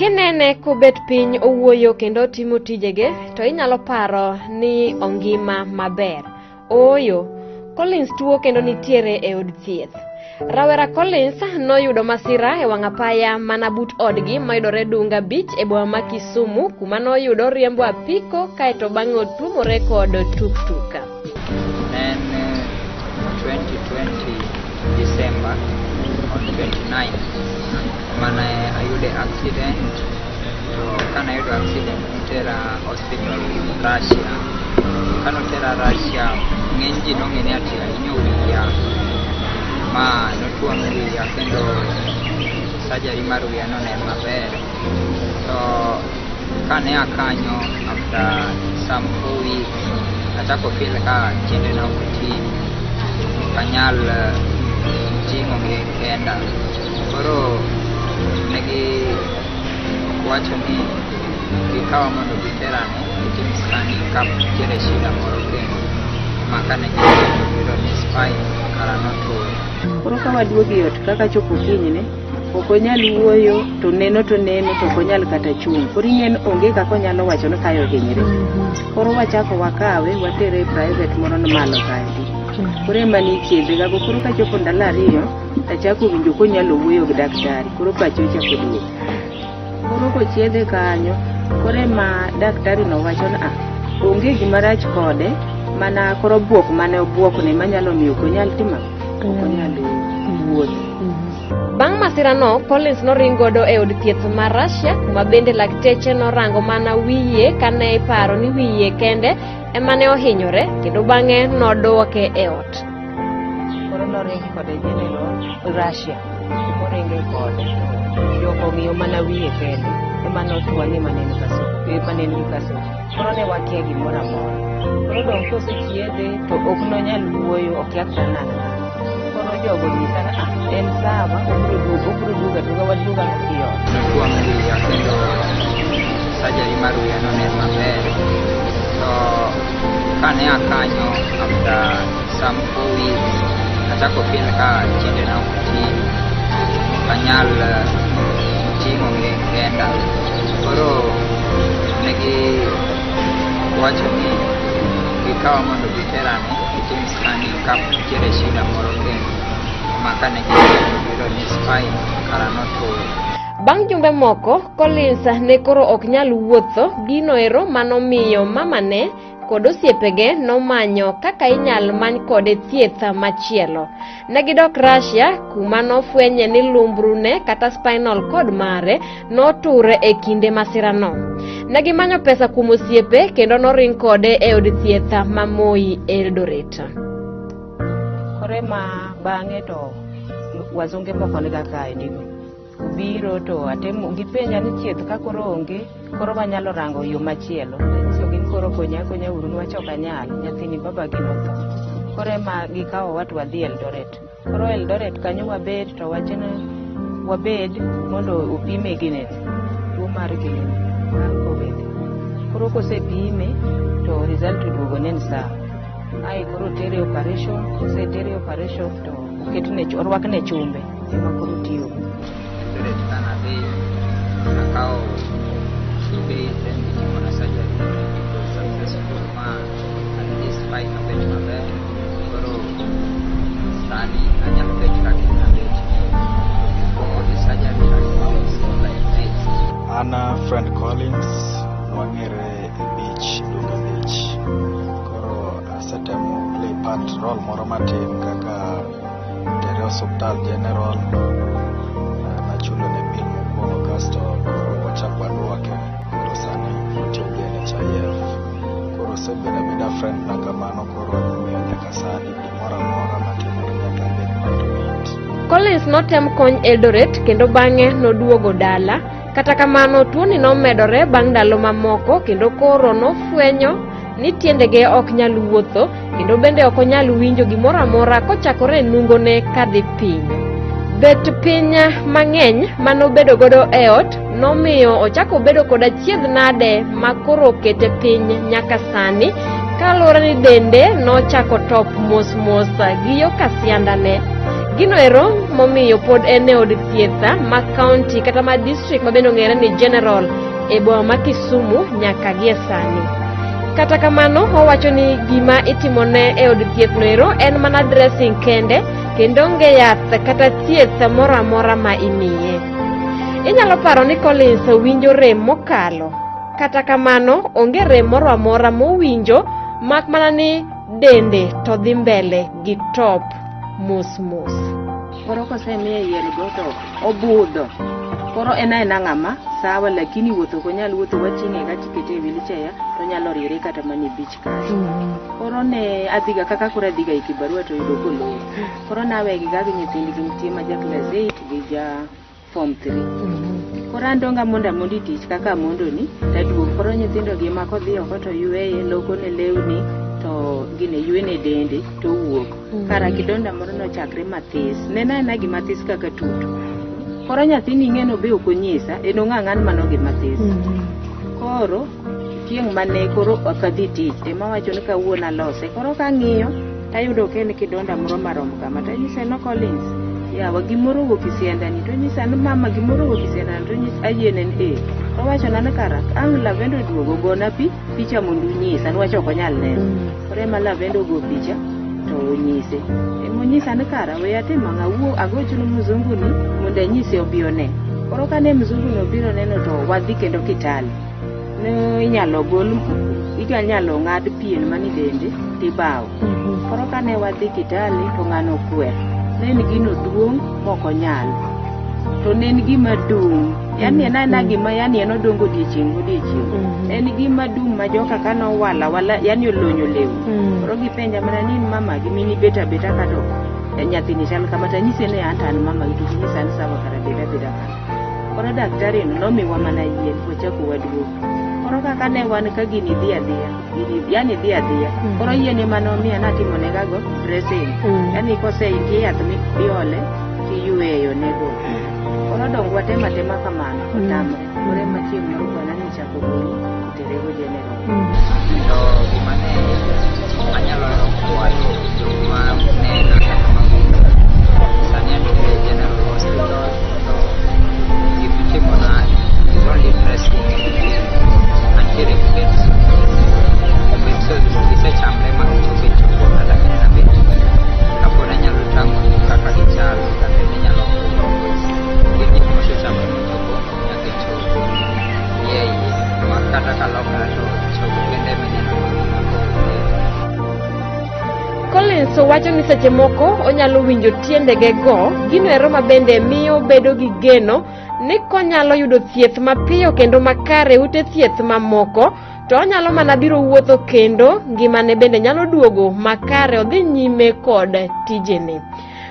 Kinene kobet piny owuoyo kendo otimo tijege to inyalo paro ni ongima maber. Ooyo, Collins tuo kendo nitiere e od thieth. Rawera Collins noyudo masira e wang' apaya mana but odgi mayudore Dunga Beach e boma ma Kisumu kuma noyudo riembo apiko kaeto bang'e otuomore kod tuktuk. Ne en 2020 December on 29 mane ayude accident to kane ayudo accident notera hospital Russia. Kanotera Russia, ng'eny ji nong'e ni ati ahinyo wiya ma notwang' wiya kendo surgery mar wiya nonen maber. To kane a kanyo after some 4 weeks achako feel ka tiendena ok ti, ok anyal ting'o gi kenda. Koro negi wacho ni gikawa mondo gitera ne gitim scanning ka nitiere shida moro kendo ma kane gitimo giyudo ni spine kara notur. Koro ka waduogo e ot kaka chopo kinyne, ok onyal wuoyo to neno to neno to ok onyal kata chung'. Koro ing'e ni onge kaka onyalo wacho ni kae ohinyre. Koro wachako wakawe watere e private moro ni malo kaendi. Koro ema nichiedhe gago. Koro kachopo ndalo 2 tachako winjo konyalo wuoyo gi daktari. Koro pache ochako duogo. Koro kochiedhe kanyo, koro ema daktari no wacho ni ah, onge gima rach kode, mana koro buok mane obuokne manyalo miyo ok onyal timo ang'o? Ok onyal wuotho. Bang' masirano, Collins noring godo e od thieth ma Russia kuma bende lakteche norango mana wiye kane iparo ni wiye kende ema ne ohinyore kendo bang'e nodwoke e ot. Koro noring kode General Russia, moringe kode. Joko ong'iyo mana wiye kende, ema notwang'e maneno kasuku, ema ne en gi kasuku. Koro ne wakia gimoro amora. Koro dong' kosechiedhe to ok nonyal wuoyo, okia kata nang'. Koro jogo nyisa ni ah, en sawa, obiro duogo, obiro duogo aduoga, waduogo e ot. Notwang' wiya kendo surgery mar wiya nonen maber. To kane a kanyo after some 4 weeks achako feel ka tiendena ok ti, ok anyal ting'o gi kenda. Koro negi wacho ni gikawa mondo gitera ne gitim scanning ka nitiere shida moro kendo ma kane gitimo giyudo ni spine kara notur. Bang' jumbe moko, Collins ne koro ok nyal wuotho, gino ero manomiyo mamane kod osiepege nomanyo kaka inyal many kode thieth machielo. Ne gidok Russia kuma nofwenye ni lumbrune kata spinal cord mare noture e kinde masirano. Ne gimanyo pesa kuom osiepe kendo noring kode e od thieth ma Moi Eldoret. Koro ema bang'e to wazunge moko niga kae obiro to atemo gipenja ni thieth ka koro onge koro wanyalo rango yo machielo. Anyisogi ni koro konya akonya uru niwach ok anyal nyathini babagi notho. Koro ema gikawowa to wadhi Eldoret. Koro Eldoret kanyo wabet to wacho ni wabed mondo opime ginene tuo mar ginene mar Covid. Koro kosepime to result oduogo ni en sawa. Ae koro otere operation, kosetere operation to oketne orwakne chumbe ema koro otiyogo. Eldoret kanadhi akawo 2 days then gitimona surgery. It was successful ma at least spine nobet maber. Koro sani anyalo bet kaka nabet before the surgery. I was like this. An friend Collins, wang'ere e beach, Dunga Beach. Koro asetemo play part role moro matin kaka tere osuptal general, nachulo ne bill mokwongo kasto koro wachak waduoke. Koro sani otiyo gi NHIF. Koro osebedo abeda friend na kamano koro omiyo nyaka sani gimoro amora matimore nyaka abed part of it. Collins notem kony Eldoret kendo bang'e noduogo dala. Kata kamano tuoni nomedore bang' ndalo mamoko kendo koro nofwenyo ni tiendege ok nyal wuotho kendo bende ok onyal winjo gimoro amora kochakore e nungone kadhi piny. Bet piny mang'eny manobedo godo e ot nomiyo ochako obedo kod achiedh nade ma koro okete piny nyaka sani kaluwore ni dende nochako top mos mos gi yo ka siandane. Gino ero momiyo pod en e od thieth ma county kata ma district ma bende ong'ere ni General e boma ma Kisumu nyaka gie sani. Kata kamano, owacho ni gima itimone e od thieth no ero en mana dressing kende kendo onge yath kata thieth moro amora ma imiye. Inyalo paro ni Collins winjo rem mokalo. Kata kamano, onge rem moro amora mowinjo mak mana ni dende to dhi mbele gi top mos mos. Koro kosemiye yier go to obudho. Koro en aena ng'ama sawa lakini wuotho ok onyal wuotho wating'e ka tikete e wheelchair to onyalo riere kata mana e beach kanyo. Koro ne adhiga kaka koro adhiga e kibarua to oyudo kolor. Koro nawegi ga gi nyithindgi nitie ma ja class 8 gi ja form 3. Koro an donga mondo amondi tich kaka amondo ni taduogo. Koro nyithindo gi ema kodhi oko to yweye, lokone lewni to gine ywene dende to owuok. Kara kidonda moro nochakre mathis. Ne en aena gima this kaka tutu. Koro nyathini ing'e no be ok onyisa, en ong'a ng'an mano gima this. Koro chieng' mane koro ok adhi tich ema wacho ni kawuono alose. Koro kang'iyo tayudo ka en kidonda moro marom kama. Tanyise no Collins, yawa gimoro owuok e siandani. Tonyisa ni mama gimoro owuok e siandani. Tonyisa ayiene ni ee. Towachona ni kara ang' Lavendo oduogo gona pi picha mondo unyisa niwach ok onyal neno. Koro ema Lavendo ogo picha to onyise. Emonyisa ni kara we atim ang'o awuo agochne mzungu ni mondo anyise obi one. Koro kane mzungu no obiro neno to wadhi kendo Kitale. Ne inyalo gol inyalo ng'ad pien mani dende tibawo. Koro kane wadhi Kitale to ng'ano okwer. Ne en gino duong' mok onyal. To ne en gima dung'. Yani en aena gima yani en odongo odiechieng' godiechieng'. En gima dung' ma joka ka nowala wala yani olonyo lewni. Koro gipenja mana ni in mama gi mini bet abeta ka to nyathini chal kama tanyise ni an to an mama gi to ginyisa ni sawa kara bed abeda ka. Koro daktari no nomiwa mana yien wachako waduogo. Koro kaka ne wan ka gini dhi adhiya, gini yani dhi adhiya. Koro yien ema nomiya natimo negago dressing. Yani kose nitie yath miole tiyweyo nego. Koro dong watemo atema kamano otamre. Koro ema chieng' moro bwana ni chako golo oterego general. To gima ne anyalo kwayo joma nena kata mawinjo sani antiere e General Hospital to gimitimona is only dressing antiere gi bed sores. Bed sores go gisechamre ma gichopo e chogo kata kinena bed kapod anyalo tang'oni kaka gichal kata inyalo gin gik mosechamre mochopo nyaka e chogo gi e iye ma kata kalokra to chogo kende ema ineno kowuok. Collins wacho ni seche moko onyalo winjo tiendege go, gino ero ma bende miyo obedo gi geno ni konyalo yudo thieth mapiyo kendo makare e ute thieth mamoko, to onyalo mana biro wuotho kendo ngimane bende nyalo duogo makare odhi nyime kod tijene.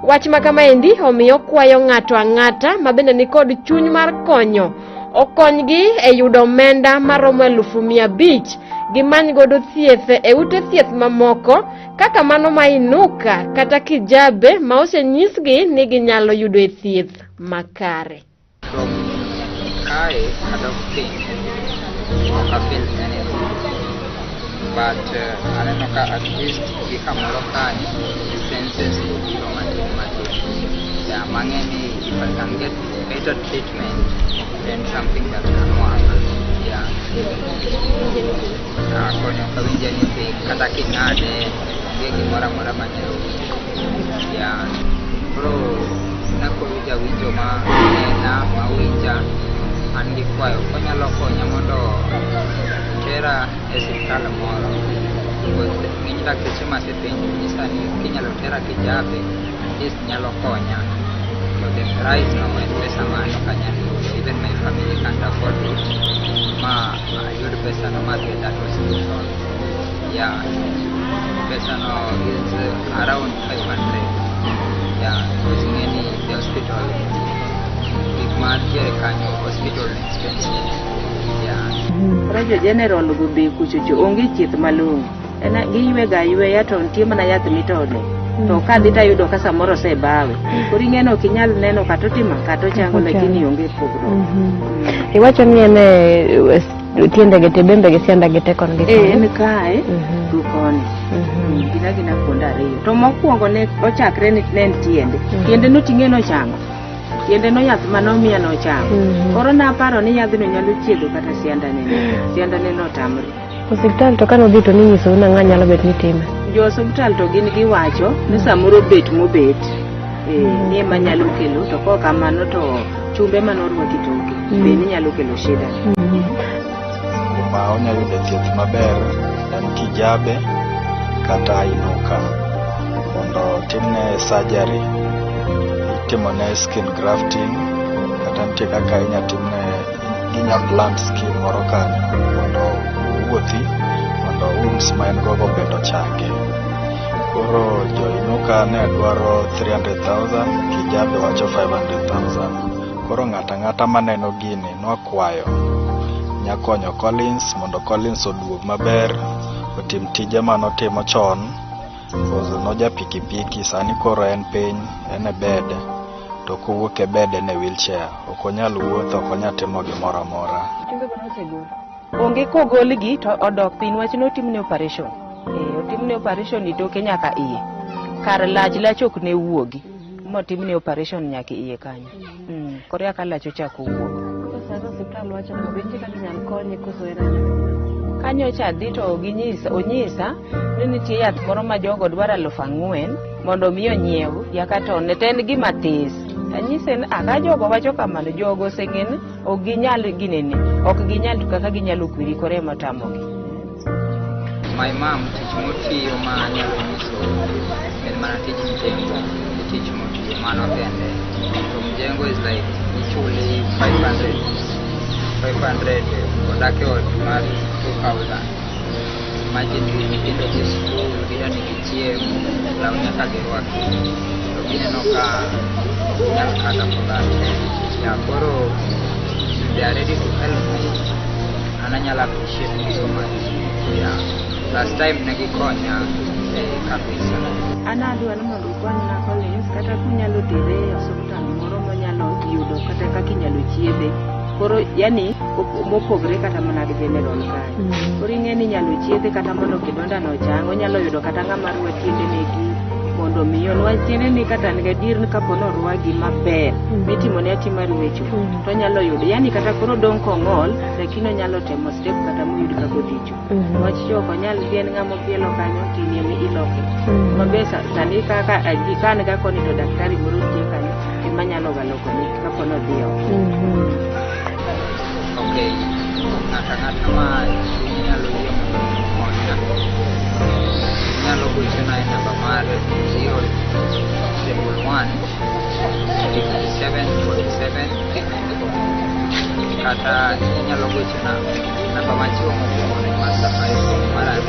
Wach ma kamaendi omiyo okwayo ng'ato ang'ata ma bende nikod chuny mar konyo okonygi e yudo omenda maromo 500,000 gimany godo thieth e ute thieth mamoko kaka mano ma Inuka kata Kijabe ma osenyisgi ni ginyalo yudo e thieth makare. From kae kadok piny ok afeel anything but aneno ka at least gi kamoro kae senses go biro matin matin. Yeah, mang'e ni if I can get better treatment then something that can work. Yeah. Koni ok awinj anything kata king'ade onge gimoro amora manyalo winjo. Yeah. Koro nakwayo jawinjo ma nena ma winja an gi kwayo konyalo konya mondo tera e siptal moro because ng'eny dakteche masepenjo nyisa ni kinyalo tera Kijabe at least nyalo konya to the price no en pesa ma an ok anyal yudo even my family can't afford it ma ayud pesa no madhi e that hospital. Yeah, pesa no is around 500. Yeah, because ing'e ni the hospital gik mantiere kanyo hospital expensive. Yeah. Koro jo general go be kuchocho onge thieth malong'o. En giywega ayweya to nitie mana yath mitone. To kadhi tayudo ka samoro osebawe. Koro ing'e ni ok inyal neno kata otimo kata ochango lakini onge pogruok. Iwacho ni en e tiendege te bembege siandage te kon gi Eh, koni. en kae to koni. gina gina kuonde ariyo. To mokwongo ne ochakre ni ne en tiende. Tiende noting'e nochango. Tiende no yath manomiya nochango. Koro naparo ni yadhno nyalo chiedho kata siandane. Siandane notamre. Osiptal to kane odhi to ninyisou nang'a nyalo bet ni time. Jo osiptal to gin giwacho ni samoro bet mobet ni ema nyalo kelo to kok kamano to chumbe manorwaki toke be ni nyalo kelo shida. Kuma onyalo yude thieth maber en Kijabe kata Inuka mondo timne surgery, itimone skin grafting kata nitie kaka inya timne ginya plant skin moro kanyo mondo owuothi mondo wounds ma en go go bende ochangi. Koro jo Inuka ne dwaro 300,000, Kijabe wacho 500,000. Koro ng'ato ang'ata maneno gini nwakwayo nyakonyo Collins mondo Collins oduog maber otim tije manotimo chon cause noja pikipiki sani koro en piny en e bed to kowuok e bed en e wheelchair ok onyal wuotho ok onyal timo gimoro amora. Chumbe go nosegol. Onge kogolgi to odok piny wach notimne operation. Otimne operation itoke nyaka iye. Kar lach lach ok ne wuogi. Motimne operation nyaka iye kanyo. Koro eka lach ochako wuok. Koro sani osiptal wacho nang'o? Be nitie kaka inyal konye koso en aena? Kanyocha adhi to ginyisa, onyisa ni nitie yath moro ma jogo dwaro 4,000 mondo mi onyiew yaka to ne to en gima this. Anyise ni ka jogo wacho kamano jogo oseng'e ni ok ginyal ginene ok ginyal to kaka ginyalo kwiri koro ema otamogi. My mom tich motiyo ma anyalo nyiso en mana tich mjengo, e tich motiyo mano kende. To mjengo is like ichuli 500 500 odak e ot mar 2000. Imagine nyithindo dhi skul, gidwa ni gichiem, law nyaka girwaki. To gineno ka ok ginyal kata for that. Yeah, koro if they are ready to help me, an anyalo appreciate them so much. Yeah. Last time ne gikonya kabisa. An adwaro mondo ukonyna Collins kata kunyalo tere e osiptal moro monyalo yudo kata kaka inyalo chiedhe. Koro yani mopogre kata mana gi general kae. Koro ing'e ni inyalo chiedhe kata mondo kidonda no ochang, onyalo yudo kata ng'ama rwa tiendene gi mondo mi niwach tiendene kata an gadier ni kapo ni orwagi maber mitimone atima ruecho to onyalo yudo yani kata koro odong' kong'ol lakini onyalo temo step kata moyud kaka odhi cho. Niwach cho ok onyal dhi en ng'ama opielo kanyo to in ema iloke. Mabe sani kaka aji ka an ga koni to daktari moro nitie kanyo ema nyalo ga lokone kapo ni odhi oko. Okay, ng'ato ang'ata ma chunye nyalo yie mondo okonya nyalo gochona e namba mar 0 1 57 47 54 kata inyalo gochona namba machiwo mokwongo ne mar Safaricom mar